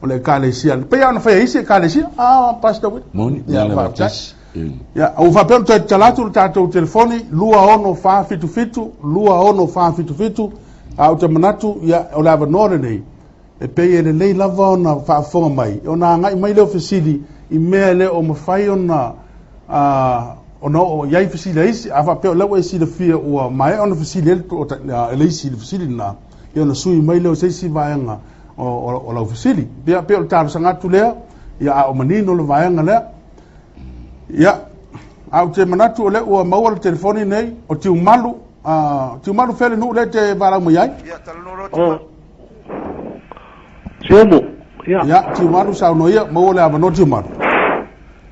o le Ekalesia. E pei lava ona faia e isi Ekalesia, a Pastor Willie? Moni, Ia, mea lava faafetai. tasi. Ia, ua faapea ona toe tatala atu le tatou telefoni 26477, 26477, a ou te manatu, ia, o le avanoa lenei, e pei e lelei lava ona faafofoga mai, ona agai mai lea o fesili i mea e le o mafai ona, ona oo i ai fesili a isi. A faapea o lea ua e silafia ua maea ona fesili ai le, le isi i le fesili lena, ia ona sui mai lea o se isi vaega o lau fesili. Ia, pei o le talosaga atu lea, ia a o manino le vaega lea. Ia, a ou te manatu o lea ua maua le telefoni nei, o Tiumalu, Tiumalu fea le nuu lea e te valaau mai ai? O Siumu, ia. Ia, Tiumalu saunoa ia, maua le avanoa Tiumalu.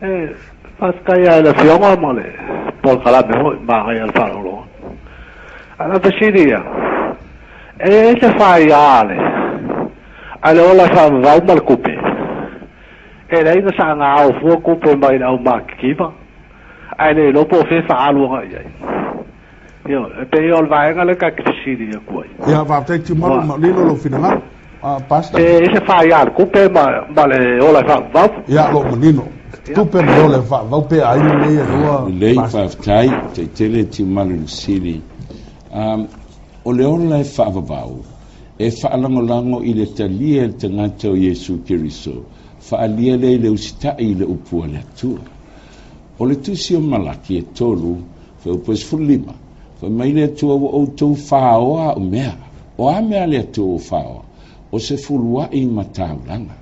E faafetai lava i le Afioga ma le polokalame foi manaia le faalogologo. A o le fesili ia, e i ai se faia a le a le ola e faavavau ma le tupe? E leai na saga ao fua tupe mai le au matitiva, ae le iloa po o fea e faaalu agai i ai. Ioe, e pei o le vaega lea ta te fesili atu ai. Ia, faafetai Tiumalu, manino lou finagalo. Pastor. E i ai se faia a le tupe ma, ma le ola e faavavau. Ia, o lo o manino. Tupe ma le ola e faavavau pe aiga nei e lua. Lelei, faafetai, taitele Tiumalu i le fesili. O le ola e faavavau, e faalagolago i le talia e le tagata o Iesu Keriso, faaalia lea i le usitai i le upu a le Atua. O le tusi o Malaki e 3, fuaiupu e 15, fai mai le Atua ua outou faoa au mea. O a mea a le Atua ua faoa? O se fuluai ma taulaga.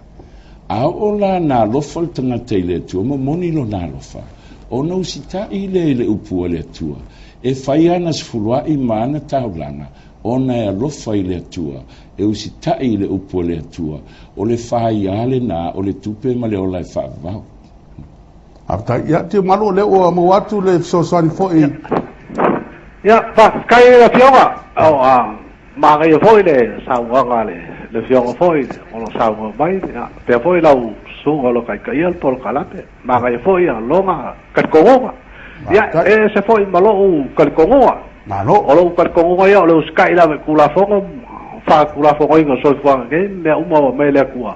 A oo la na alofa le tagata i le Atua, momoni lona alofa, ona usitai lea i le upu a le Atua, e fai ana sefuluai ma ana taulaga, ona e alofa i le Atua, e usitai i le upu a le Atua, o le faia lena o le tupe ma le ola e faavavau. Faafetai. Ia, Tiumalu, o lea ua maua atu le fesoasoani foi. Ia, faafetai i le Afioga. O, a, manaia foi le saunoaga a le, le Afioga foi o lo o saunoa mai, ia, faapea foi lau susuga o lo o taitaia le polokalame. Manaia foi ia lona talitonuga. Ia, e ese foi ma lou talitonuga. Malo. O lou talitonuga ia o le usitai lava i Tulafono, faatulafonoina o le soifuaga nei, mea uma ua aumai e le Atua.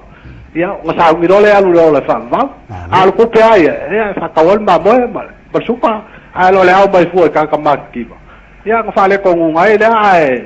Ia, ona sauni loa lea alu i le ola e faavavau. A o le tupe lava ia, ia e faatau ai le mamoe ma le suka, ae le o le ao mai fua i tagata matitiva. Ia, ona faaletonuga ai lea ae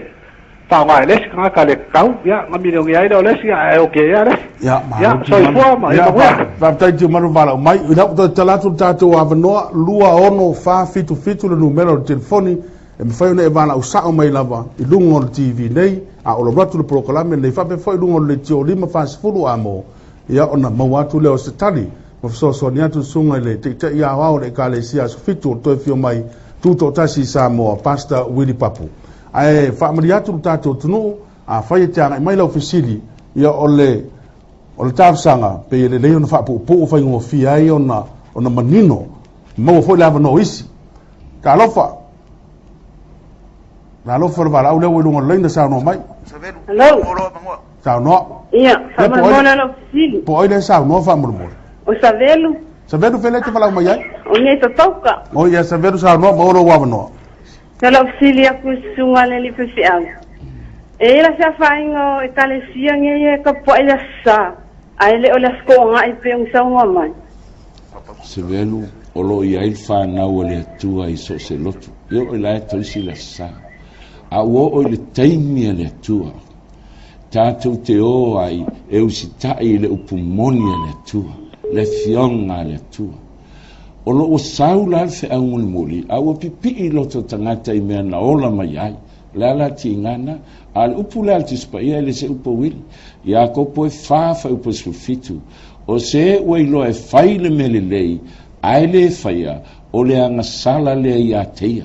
faaaoga e le isi tagata le tatau, ia, ona milioni ai lea o le isi, ae oki ai lava le isi. Ia, Ia, soifua ma ia manuia. Faafetai Tiumalu valaau mai. Ina ua toe tatala atu le tatou avanoa, 26477 le numera o le telefoni e mafai ona e valaau sao mai lava i luga o le TV nei, a o lou atu le polokalame lenei faapea foi i luga o le leitio 5 40 amo, ia ona maua atu lea o se tali ma fesoasoani atu le susuga i le Taitai Aoao o le Ekalesia Aso Fitu o le Toe Afio Mai Tutoatasi i Samoa, Pastor Willie Papu. Ae faamalie atu le tatou atunuu, afai e te agai mai lau fesili, ia o le o le talosaga, pei e lelei ona faapuupuu faigofie ai ona ona manino, maua foi le avanoa o isi. Talofa! Talofa le valaau lea ua i luga o le laina saunoa mai. Hello. Saunoa. Ia, faamolemole lau fesili. Po o ai lea e saunoa faamolemole? O Savelu. Savelu fea lea e te valaau mai ai? O nei Papauka. O ia Savelu saunoa maua lou avanoa. Na lau fesili atu i susuga a le alii faifeau. E i ai la se afaina o Ekalesia nei e tapuai i le Aso Sa, ae le o le Aso Toonai pei ona saunoa mai? Sevelu, o lo o i ai le fanau a le Atua i so o se lotu. E oo i la e tausi le Aso Sa. A ua oo i le taimi a le Atua, tatou te o ai e usitai i le upu moni a le Atua, le Afioga a le Atua. O lo o sau la le feau mulimuli, a ua pipii loto tagata i mea na ola mai ai. O le a la tiga na? A o le upu lea a le Tusi Paia e le se upu uili. Iakopo e fa fuaiupu e 17, O se ua iloa e fai le mea lelei, ae le faia, o le agasala lea ia te ia.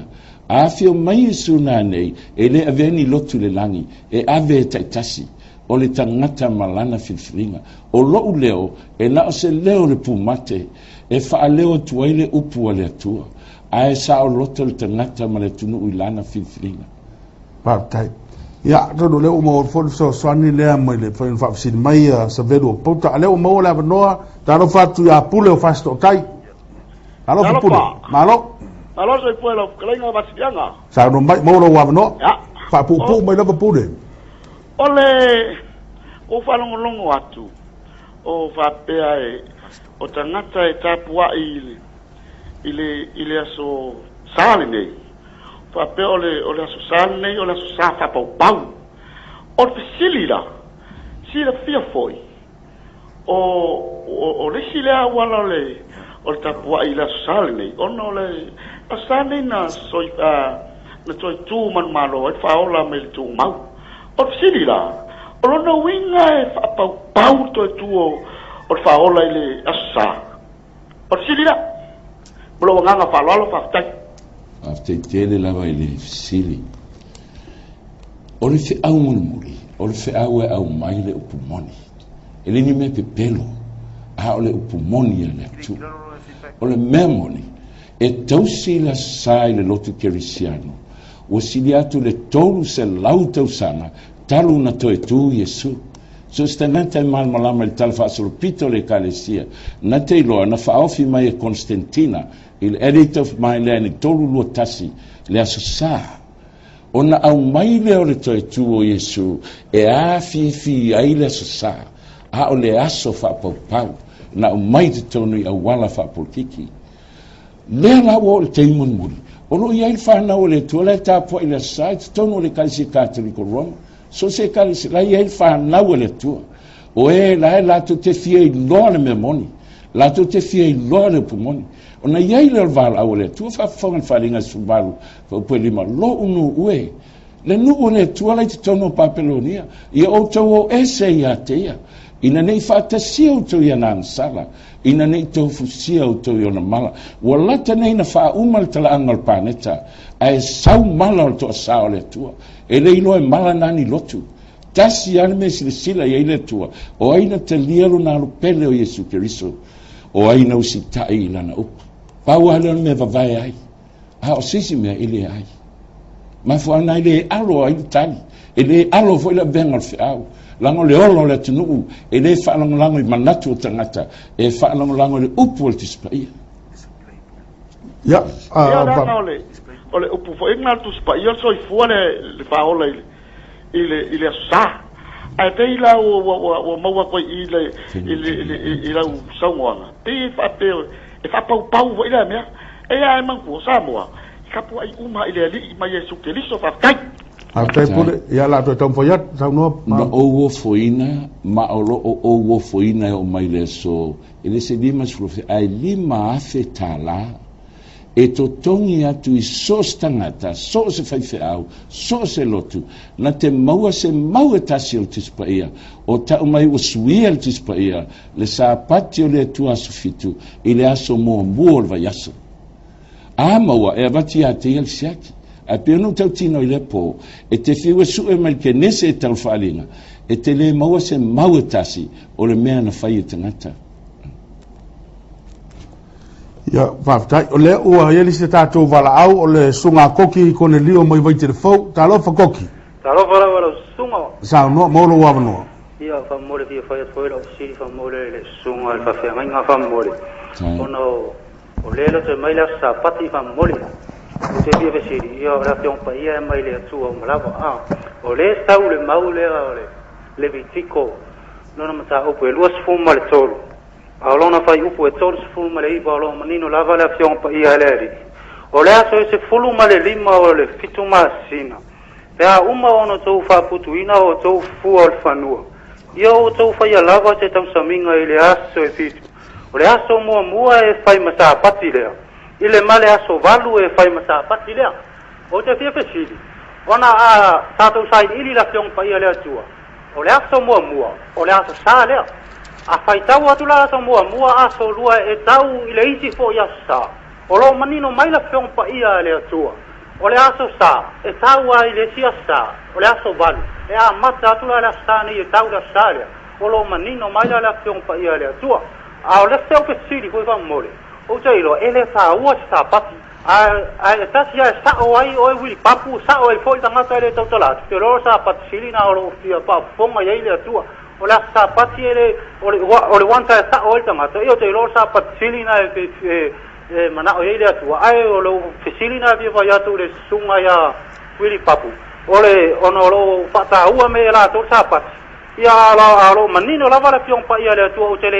A afio mai Iesu nanei, e le avea ni lotu i le lagi, e ave e taitasi. O le tagata ma lana filifiliga. O lou leo, e na o se leo o le pumate, e faaleo atu ai le upu a le Atua, ae saoloto le tagata ma le atunuu i lana filifiliga. Faafetai. Ia, atonu o lea ua maua foi le fesoasoani lea mai le fai ona faafesili mai a Savelu o Pouta. A lea ua maua le avanoa, talofa atu ia Pule o Fasitootai. Talofa Pule. Malo. Malo soifua i lau fetalaiga Vasiliaga. Saunoa mai, maua lou avanoa. Faapuupuu mai lava Pule. O le ua ou faalogologo atu, O faapea e o tagata e tapua'i i le i le i le aso Sa lenei, faapea o le o le aso Sa lenei o le aso Sa faapaupau. O le fesili la, silafia foi o o o le isi lea auala o le o le tapua'i i le aso Sa lenei, ona o le aso Sa lenei na soi na toe tu manumalo ai le faaola mai le tumau. O le fesili la, o lona uiga e faapaupau le toe tu o o le faaola i le aso Sa? O le fesili la. Ma lou agaga faaaloalo, faafetai. Faafetai tele lava i le fesili. O le feau mulimuli, o le feau e aumai le upu moni. E le ni mea pepelo, a o le upu moni a le Atua. O le mea moni, e tausi le Aso Sa i le lotu kerisiano, ua sili atu le 300 tausaga talu ona toe tu Iesu. So se tagata e malamalama i le tala faasolopito o le Ekalesia, na te iloa na faaofi mai e Konstantina i le Edict of Milan i 321 le Aso Sa, ona aumai lea o le toe tu o Iesu e afifi ai le Aso Sa, a o le aso faapaupau na aumai i totonu i auala faapolokiki. Lea la ua oo i le taimi mulimuli, o lo o i ai le fanau a le Atua la e tapuai i le Aso Sa i totonu o le Ekalesia Katoliko Roma. So se ekalesia, la e i ai le fanau a le Atua. O e la e latou te fia iloa le mea moni, latou te fia iloa le upu moni. Ona i ai lea o le valaau a le Atua, faafofoga i le faaaliga 18, fuaiupu e 5, Lo'u nuu e, le nuu o le Atua la i totonu o Papelonia, ia outou o ese ia te ia, ina ne i faatasia outou i ana agasala, ina ne i tofusia outou i ona mala. Ua lata nei na faauma le talaaga o le paneta, ae sau mala o le toasā o le Atua. E le iloa e mala na ni lotu. Tasi lava le mea e silasila i ai le Atua, o ai na talia lona alo pele o Iesu Keriso, o ai na usitai i lana upu. Pau lava lea o le mea e vavae ai, a o se isi mea e leai. Mafuaaga e le alo ai le tali, e le alo foi le avega o le feau, leaga o le ola o le atunuu e le faalagolago i manatu o tagata, e faalagolago i le upu a le Tusi Paia. Ia, Ia, leaga o le, o le upu foi lena a le Tusi Paia, o le soifua le, le faaola i le, i le, i le Aso Sa. Ae pei la ua, ua, ua, ua maua atu ai i i le, i le, i le, i lau saunoaga, pei e faapea e faapaupau foi lea mea. Eia ae manatua, Samoa, i tapuai uma i le Alii ma Iesu Keriso, faafetai. Faafetai Pule, ia o le a toe taumafai atu, saunoa. Na ou ofoina ma o lo o ou ofoina e oo mai le aso e le se 50,000 ae 5,000 tālā e totogi atu i so o se tagata, so o se faifeau, so o se lotu, na te maua se mau e tasi o le Tusi Paia, o tau mai ua suia le Tusi Paia, le Sapati o le Atua Aso Fitu, i le aso muamua o le vaiaso. A maua, e avatu ia te ia le siaki. Ae pei ona ou tautino i lea pō, e te fiu e sue mai le kenese e tau le faaaliga, e te lē maua se mau e tasi o le mea na fai e tagata. Ia, faafetai. O lea ua i ai le isi a tatou valaau, o le Susuga a Koki Konelio mai Vaitelefou. Talofa Koki. Talofa lava lau susuga. Saunoa, maua lou avanoa. Ia, faamolemole fia fai atu foi lau fesili faamolemole i le susuga i le faafeagaiga faamolemole ona o o lea e le toe mai le aso Sapati faamolemole. Ou te fia fesili, ia o le Afioga Paia e mai le Atua uma lava, a o lea e sau le mau lea o le Levitiko lona mataupu e 23, A o lona fuaiupu e 39 o lo o manino lava le Afioga Paia a le Alii, O le aso e 15 o le fitu masina, pe a uma ona outou faaputuina o outou fua o le fanua, ia outou faia lava se tausamiga i le aso e fitu, o le aso muamua e fai ma Sapati lea, i le ma le aso valu e fai ma Sapati lea. Ou te fia fesili, ona a tatou sailiili i le Afioga Paia a le Atua, O le aso muamua, o le aso Sa lea. A faitau atu la aso muamua, aso lua e tau i le isi foi aso Sa, o lo o manino mai le Afioga Paia a le Atua. O le aso Sa, e tau a i le isi aso Sa, o le aso valu, e amata atu la le aso Sa nei e tau i le aso Sa lea, o lo o manino mai la le Afioga Paia a le Atua. A o le isi au fesili foi faamolemole, ou te iloa e le taua se Sapati. Ae e tasi a e sa'o ai oe Wili Papu, sa'o ai foi le tagata e le tautala atu, te iloa o le Sapati sili na o lo o fia faafofoga i ai le Atua. O le aso Sapati e le, o le, o le one e sa'o ai le tagata, ia ou te iloa o le Sapati sili na e, e, e mana'o i ai le Atua. Ae o lou fesili na e fia fai atu i le susuga ia Wili Papu, o le, ona o lo o faataua me e latou le Sapati. Ia a lo manino lava le Afioga Paia a le Atua ou te le